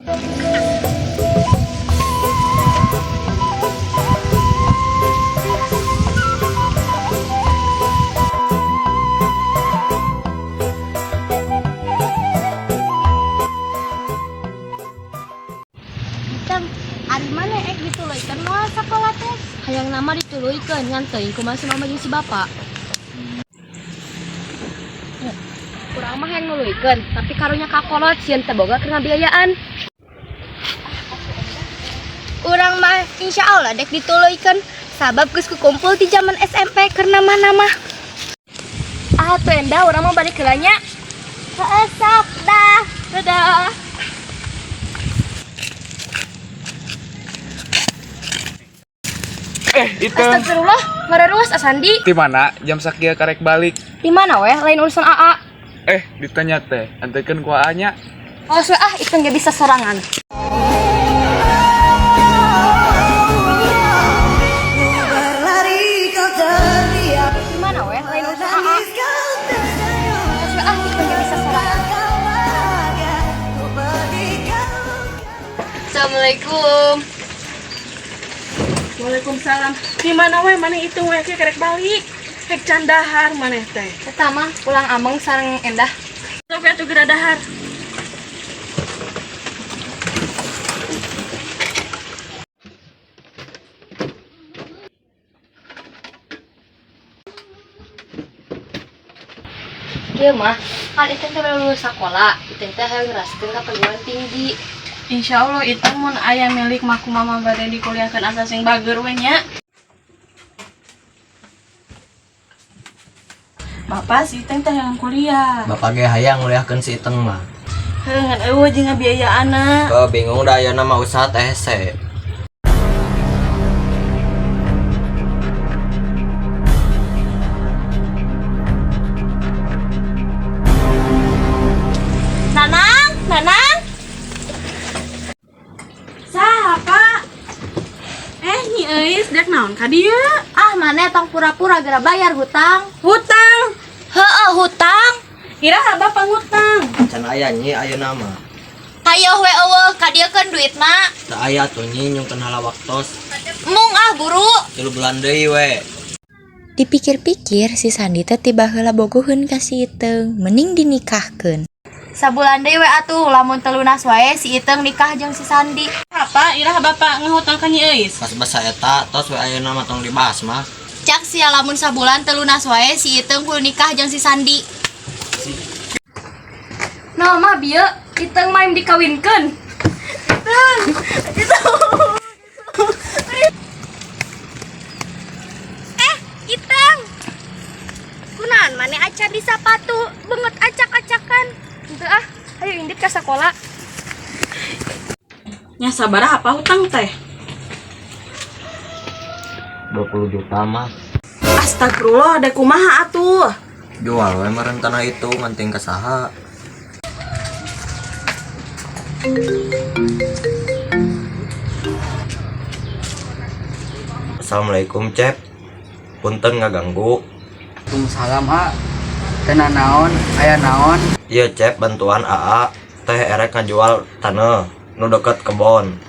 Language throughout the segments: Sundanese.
Teng, ari maneh ek dituluykeun moal sakola teh? Hayangna mah dituluykeun, ngan teuing kumaha si mama jeung si bapak. Urang mah hayang nuluykeun, tapi karunya ka kolot sieun teu boga keur ngabiayaan. Urang mah insya Allah dek dituluykeun, sabab geus kukumpul di zaman SMP keur nama-nama. Ah, tuh Endah, urang mau balik heula nya. Heeh, sok dah. Dadah. Eh, itu. Astagfirullah, ngareruas Asandi. Di mana jam sakieu karek balik? Di mana weh, lain urusan AA. Eh, ditanya teh, antekeun ku AA nya. Awas we ah, itu nggak bisa sorangan. Di mana weh, lain urusan AA. Awas we ah, itu nggak bisa sorangan. Assalamualaikum. Waalaikumsalam. Di mana we maneh itu we ke kerek balik. Hek can dahar maneh teh. Eta mah pulang ameng sareng Endah. Sok atuh geura dahar. Kieu mah, kan Iteng teh baru lulus sekolah, Iteng teh hayang neraskeun ka perguruan tinggi. Insya Allah Iteng mun aya milik mah ku mama bade dikuliahkeun asa sing bager we nya. Bapak si Iteng teh hayang kuliah. Bapak ge hayang nguliahkeun si Iteng mah. Heuh, ngan eueuh jeung ngabiayaanna. Kau bingung dah ayeuna mah usaha teh hese. Nanang, Nanang. Saha, Pak? Eh, Nyi Euis dek naon ka dieu? Ah, maneh tong pura-pura geura bayar hutang. Hutang. Heeh, hutang. Iraha bapak hutang. Can aya Nyi ayeuna mah. Hayoh we eueuh kadiekeun duitna. Teu aya tuh Nyi nyungkeun heula waktos. Mung ah buru. 3 bulan deui we. Dipikir-pikir si Sandi teh tiba heula bogoheun ka si Iteung, mending dinikahkeun. Sabulan deui we atuh, lamun teu lunas wae si Iteung nikah jeung si Sandi. Apa iraha bapak ngahutang ka Nyi Euis? Pas basa eta tos we ayeuna mah tong dibahas mah. Cak sia lamun sabulan teu lunas wae si Iteung kudu nikah jeung si Sandi. Nah, mah bieu Iteung mah dikawinkeun. Eh, Iteung. Kunaon maneh acan di sapatu, beungeut acak-acakan. Henteu ah, ayo indit ka sakola. Nya sabaraha apa hutang teh? 20 juta mah. Astagfirullah, ada kumaha atuh? Jual we meureun tanah itu nganting ka saha. Assalamualaikum Cep. Punten ngaganggu. Waalaikumsalam A. Teu naon, aya naon? Iya Cep, bantuan AA teh erek ngajual taneuh nu deket kebon.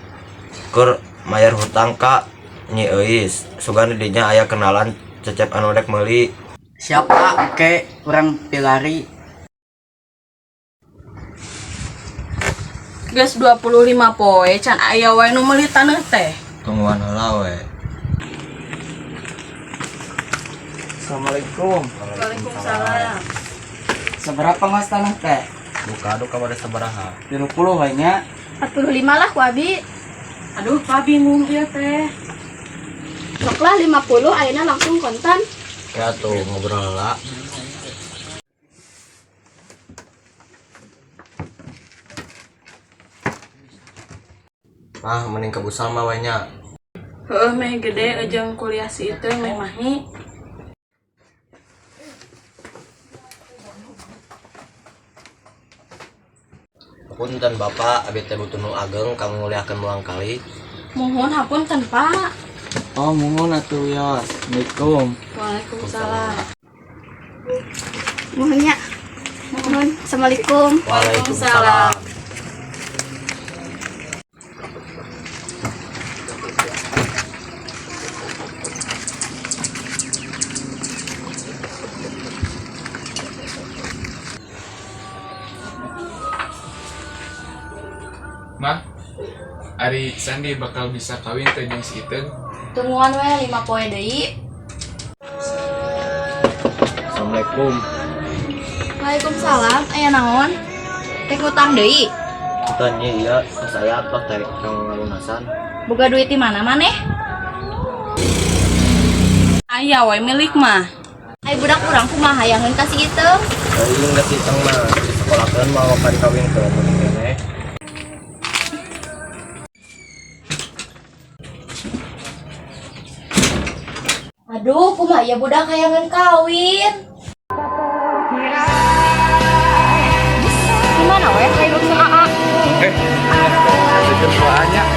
Keur mayar hutang ka Nyi Euis. Sugan di dinya aya kenalan Cecep anu rek meuli. Siap A, oke, urang pilari. Geus 25 poe can aya wae nu meuli taneuh teh. Tungguan heula we. Assalamualaikum. Waalaikumsalam. Seberapa mas tanah teh? Duka duka pada sabaraha. 30 we nya. 45 lah ku abi. Aduh, Pak bingung ieu teh. Sok lah 50 ayeuna langsung kontan. Ya tuh ngobrol heula. Ah, mending ke Busal mah we nya. Heueuh meh gede jeung kuliah si Iteung meh mahi. Punten Bapak, abi teh butuh nu ageng kanggo nguliahkeun mulang kali. Mohon hapunten, Pak. Oh, muhun atuh ya. Assalamualaikum. Waalaikumsalam. Mohon nya. Mohon. Assalamualaikum. Waalaikumsalam. Mah, ari Sandi bakal bisa kawin teh jeung si Iteung? Tungguan we 5 poe deui. Assalamualaikum. Waalaikumsalam, aya naon? Rek ngutang deui. Tanya iya, saya apa tarik kang ngalunasan. Boga duit di mana maneh? Aya we milik mah. Ai budak urang kumaha hayangeun ka si Iteung? Teuing da si Iteung mah disekolahkeun mau ka dikawinkeun mending keneh. Aduh, kumaha ya budak hayangeun kawin. Di mana weh lain urusan AA. Eh, ditanya teh, anterkeun ku AA nya.